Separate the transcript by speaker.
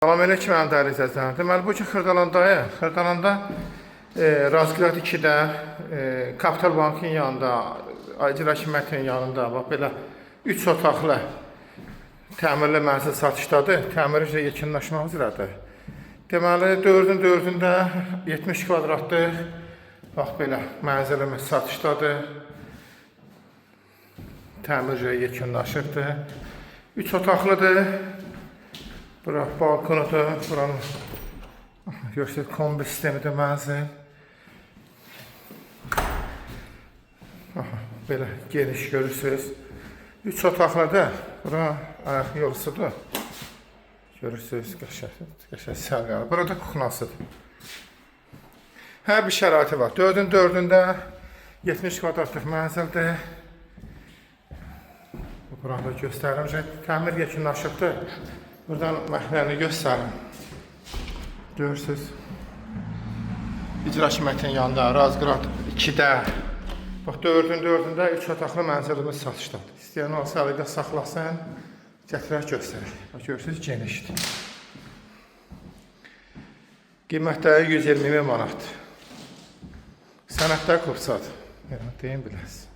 Speaker 1: Salam əleykum mənim dəyərli izləyicilər. Deməli bu gün Xırdalandayıq. Xırdalanda Razgrad 2-də Kapital Bankın yanında, İcra Hakimiyyətinin yanında bax belə 3 otaqlı təmirli mənzil satışdadır. Təmiri isə yekunlaşmaq üzrədir. Deməli 4-ün 4-ündə 70 kvadratdır. Bax belə mənzilimiz satışdadır. Təmir yekunlaşıbdır. 3 otaqlıdır. Bura balkonudur. Buranın görürsünüz, kombi sistemidir mənzil. Aha, belə geniş görürsünüz. 3 otaqlıdır. Bura ayaq yolusudur. Görürsünüz, qəşəng, qəşəng səliqəli. Burada kuxnasıdır. Hər bir şəraiti var. 4-ün 4-ündə 70 kvadratlıq mənzildir. Buranı da göstərim. Təmir yekunlaşıbdır. Buradan məhəlləni göstərim. Görürsünüz. İcra Hakimiyyətinin yanında, Razgrad 2-də. Bax 4-ün 4-ündə 3 otaqlı mənzilimiz satışdadır. İstəyən olsa əlaqə saxlasın, gətirək göstərək. Bax görürsünüz, genişdir. Qiymətləri 120 min manatdır. Sənədlər kupçadır. Yəni deyim bilərsiniz.